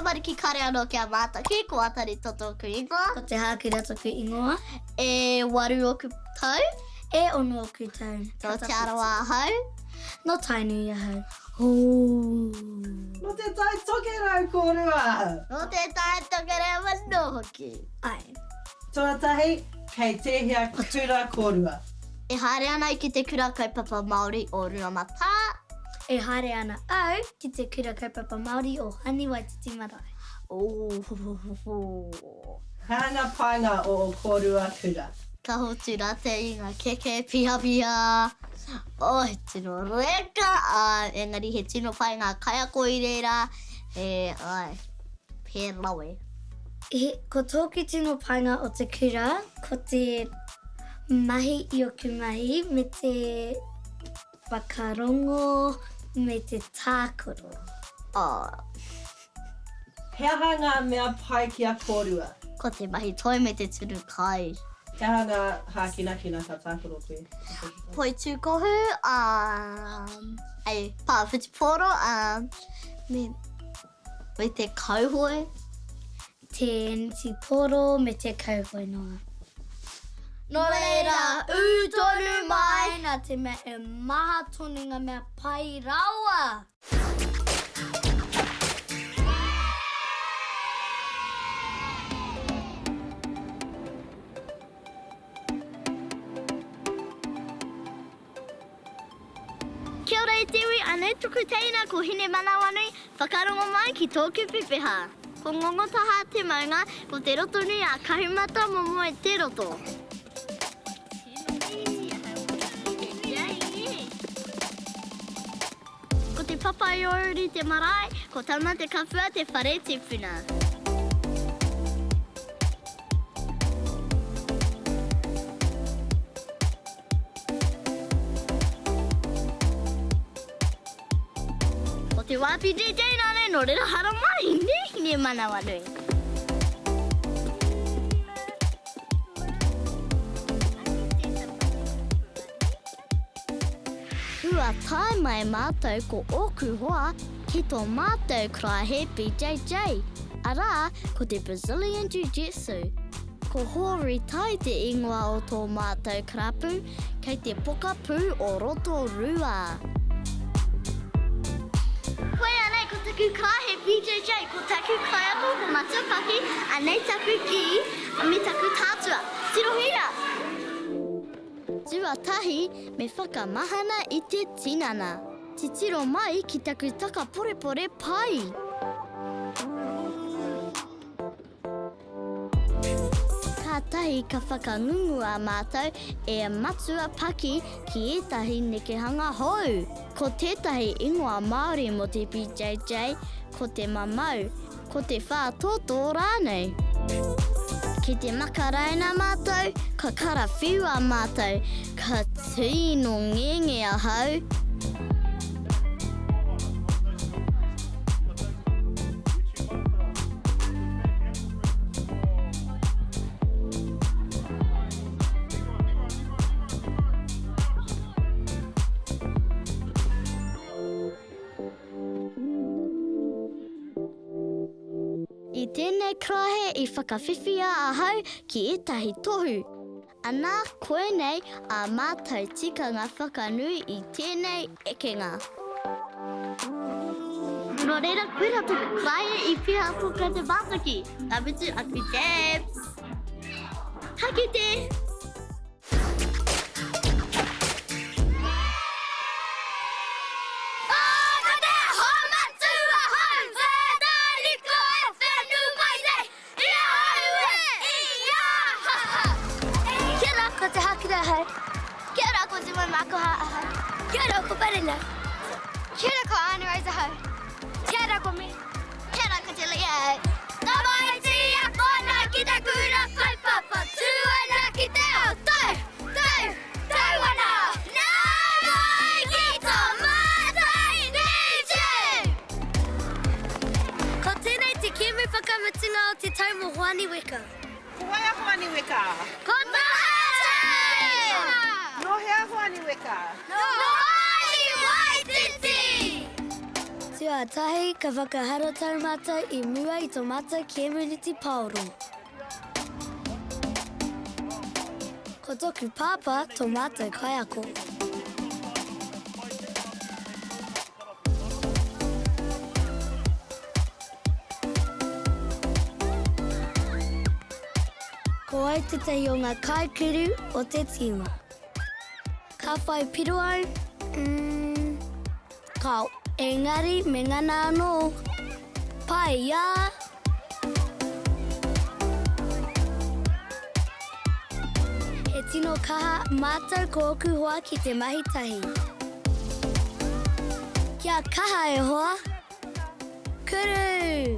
tamariki kare anō kia mātaki, ko Atareta tōku ingoa. Ko Te Hākura tōku ingoa. E waru oku tau. E ono oku tau. Nō Te Arawa ahau. Nō Tainui ahau. Nō Te Tai Tokerau kōrua! Nō Te Tai Tokerau anō hoki. Āe. Tuatahi, kei tēhea kura kōrua? E haere ana au ki Te Kura Kaupapa Māori o Ruamatā. E haere ana au ki Te Kura Kaupapa Māori o Hani Waititi Marae. He aha ngā painga o ō kōrua kura? Ka hotu rātou i ngā keke pihapiha. Oh, he tino reka, āe, engari he tino pai ngā kaiako i reira, he, āe, he rawe. He, ko tōku tino painga o te kura, ko te mahi i oku mahi me te whakarongo me te tākaro. Oh. He aha ngā mea pai ki a kōrua? Ko te mahi toi me te tunu kai. He aha ngā hākinakina ka tākaro koe? Poitūkohu, ā, pā whutupōro, ā, me, me te kauhoe. Te netipōro me te kauhoe noa. Nō reira, ū tonu mai! Nā te mea e maha tonu ngā mea pai rawa! Kia ora e te iwi, anei toku teina ko Hinemanawanui, whakarongo mai ki tōku pepeha. Ko Ngongotahā te maunga, ko Te Rotonui a Kahumatamomoe te roto. Ko Te Papaiouru te marae, ko Tamatekapua te whare tipuna. Ko te wā PJJ rānei, nō reira haramai, nē hine manawanui. Kua tae mai mātou ko ōku hoa ki tō mātou karaehe BJJ, arā, ko te Brazilian Jiu-Jitsu. Ko Hōri Tai te ingoa o tō mātou karapu kei te pokapū o Rotorua. Koia nei ko taku karaehe BJJ, ko taku kaiako ko Matua Paki, anei taku gi me taku tātua. Tirohia! Tuatahi, me whakamahana i te tinana. Titiro mai ki taku takaporepore pai. Kātahi ka whakangungua mātou e Matua Paki ki ētahi nekehanga hou. Ko tētahi ingoa Māori mō te BJJ ko te mamau, ko te whātōtō rānei. Ki te makaraina mātou, ka karawhiua mātou, ka tino ngenge ahau. I tēnei karaehe i whakawhiwhia ahau ki ētahi tohu. Anā, koinei ā mātou tikanga whakanui i tēnei ekenga. Nō reira, koirā taku karaehe i piha poka te mātaki. Ka mutu aku dabs. Ka kite! Kia ora, ko Te Hakura ahau. Kia ora, ko Zuma Makoha ahau. Kia ora, ko Parena. Kia ora, ko Ana Rose ahau. Kia ora, ko Me. Kia ora, ko Julia ahau. Tamaiti ako ana ki te kura kaupapa, tū ana ki te ao, tau, tau, tau ana! Nau mai ki tō mātou YouTube! Ko tēnei te kēmu whakamutunga o te tau mō Hoani Weka. Ko wai a Hoani Weka? Ko Tātou! Nō hea a Hoani Weka? Nō Hoani Waititi! Tuatahi, ka whakaharatau mātou i mua i tō mātou kēmu netipaoro. Ko tōku pāpā tō mātou kaiako. Ko au tētahi o ngā kaikuru o te tīma. Ka whai piro au? Umm, kāo. Engari me ngana anō. Pai ā! He tino kaha mātou ko ōku hoa ki te mahi tahi. Kia kaha e hoa! Kuru!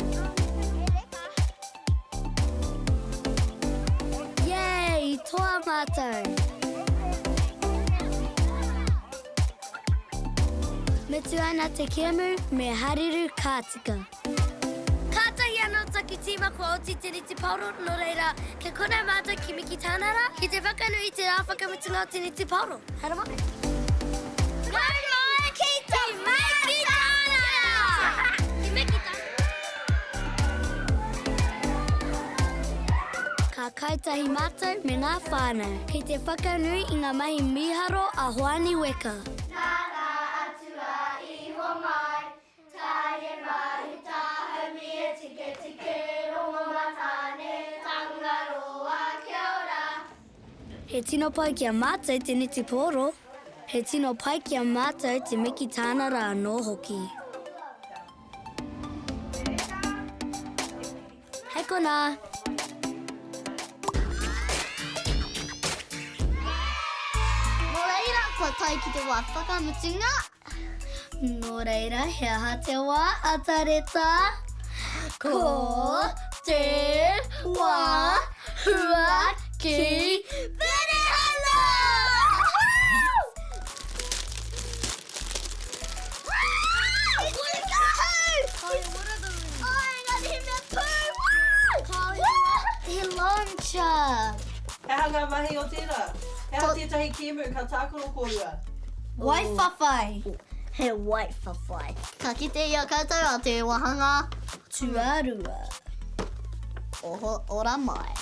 Yay! I toa mātou! Mutu ana te kēmu, me hariru ka tika. Kātahi anō taku tīma kua oti te reti paoro, nō reira, kia konei mātou ki Mikitānara ki te whakanui i te rā whakamutunga o te reti paoro. Haere mai! Nau mai ki te Mikitānara! Ki Mikitānara! Ka kai tahi mātou me ngā whānau ki te whakanui i ngā mahi mīharo a Hoani Weka. Nā ngā atua i homai, Tāne mahuta haumia tiketike rongomatāne Tangaroa kia ora. He tino pai ki a mātou te netipōro, he tino pai ki a mātou te mikitānara anō hoki. Hei konā! Nō reira, kua tae ki te wā whakamutunga. Nō reira, he aha te wā, Atareta? Ko te wā huaki perehana! He launcher. He aha ngā mahi o tērā? He aha tētahi kēmu ka tākaro kōrua? Wai whawhai. He wai whawhai. Ka kite i a koutou a te wahanga. Tuarua. Oho ora mai.